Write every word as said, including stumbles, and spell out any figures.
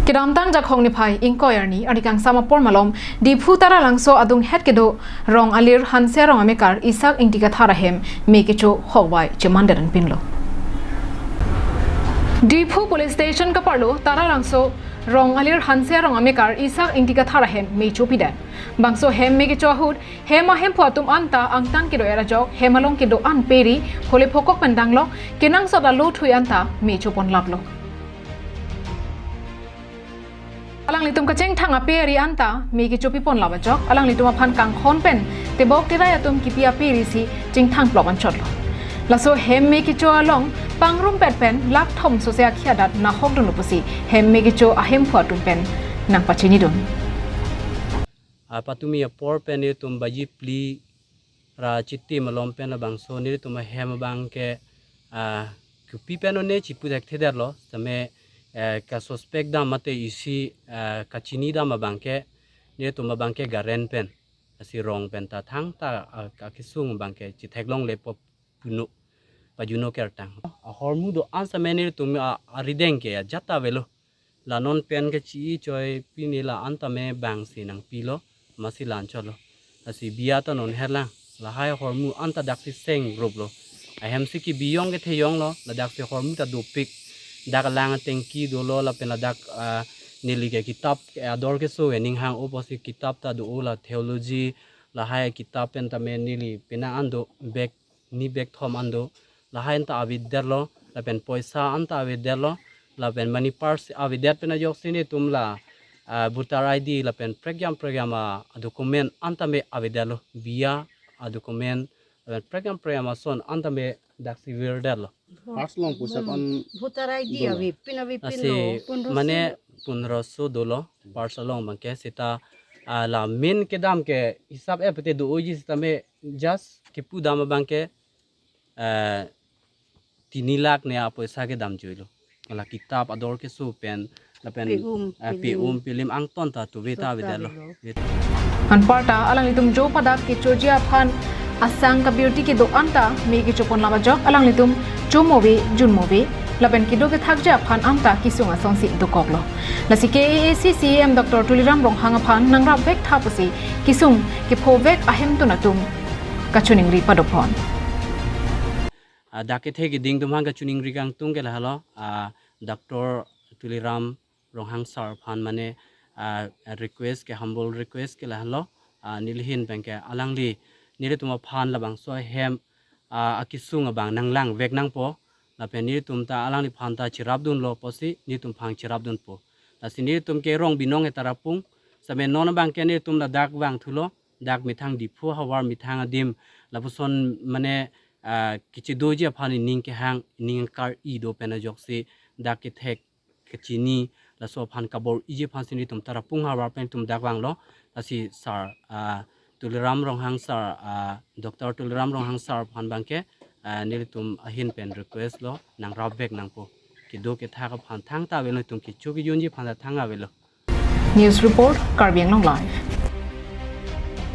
Kedamtang Jakhong niphai ingkoi arni arni kangsam apor malom Diphu Taralangso adunghet kedo Rongalir Hanse Rong amekar Isak Ingti Kathar ahem me kecho hokbai cheman dedan pinlo. Diphu Police Station kaparlo Taralangso Rongalir Hanse Rong amekar Isak Ingti Kathar ahem me chopidet. Bangso hem me kecho ahut hem ahemphu atum anta angtan kedo-er ajok hem along kedo-an peri hole phokok pen danglo kenangsot alo thui anta me choponlaplo. Alanglitum kachingthang aperi anta me kechopiponlap ajok alanglitum aphan kanghon pen tebok terai atum kipi aperi si chingthang plop anchotlo. Laso hem me kecho along pangrumpet pen lakh thom sose akhia adat nahokdunlo pusi hem me kecho ahemphu atum pen nangpachinidun. A, patumi apor pen nelitum baji phli ra chiti malom pen labangso nelitum ahem abangke, a, kopi pen one chipu thekthedetlo, same, eh, ka suspect dam mate isi, eh, kachini dam abangke, nelitum abangke Garen pen, asi Rong pen ta thangta, a, akesung abangke chitheklonglepo puno, pajuno kertang. Ahormu do-an same nelitum a, arideng ke ajat ta avelo. La non pen kechi-i choi pini la anta me bang si nangpilo, masi la anchotlo. Lasi biya ta non herlang. Lahai ahormu anta daksi seng group lo. Ahem si kebiyong ketheyonglo, ladak si ahormu ta dopik. Dak alang atengki dolo, lapen ladak, ah, neli ke kitap, eh, ador keso ening hang-o pusi kitap ta do-o la theology, lahai kitap pen tame neli penang an do bag ni bag thom an do, lahai anta avedetlo, lapen poisa anta avedetlo, lapen money purse avedet pen ajoksi nelitum la, ah, voter I D lapen prekjam prekjam a document anta me avedetlo, biya a document, lapen prekjam prekjam ason anta me daksi virdetlo. Purse along pusa Hmm. kon Voter I D Hmm. ave, pin ave, pin Lasi lo, pun rosi mane lo. Pun rosi dolo, purse along abangke seta, ah, la main kedam ke hisap e pete do-oji seta me just kipu dam abangke, eh, tini lakh ne apoisa kedam juilo. La kitap ador keso pen, lapen, Pe-um, eh, pilim. Pe-um, pilim angton ta tuve ta Tuve ta avedetlo. Avedetlo. Anparta alanglitum jo padak kechoji aphan asang kabirti kedo anta me kechoponlap ajok alanglitum chomo ave, junmo ave, lapen kedo kethakji aphan anta kesung asonsi dokoklo. Lasi K A A C C E M Doctor Tuliram Ronghang aphan nangrapvek tha pusi kesung kephovek ahemtun atum kachiningri padopon. Ah, dak kethe keding atum aphan kachiningri kangtung ke lahelo, ah, Doctor Tuliram Ronghang sir aphan mane, ah, request ke, humble request ke lahelo, ah, neli ahin pen ke alangli nelitum aphan labangso ahem, ah, akesung abang nanglangvek nangpo, lapen nelitum ta alangliphan ta cherapdunlo pusi nelitum aphan cherapdunpo. Lasi nelitum ke Rong Binong Tarapung, same non abangke nelitum ladak vangthulo, dak methang Diphu havar methang adim, lapuson mane, ah, kechidoji aphan ining kehang, ining kar-i do pen ajoksi, dak kethek kachini, laso aphan kabor-iji aphan si nelitum Tarapung havar pen nelitum dak vanglo, lasi sir, ah, Tuliram Ronghang sir, ah, Doctor Tuliram Ronghang sir aphan abangke, ah, nelitum ahin pen request lo, nangrapvek nangpo. Kedo kethak aphan thangta avelo, nelitum kecho kejunji aphan ta thang avelo. News report, Karbi Anglong Live.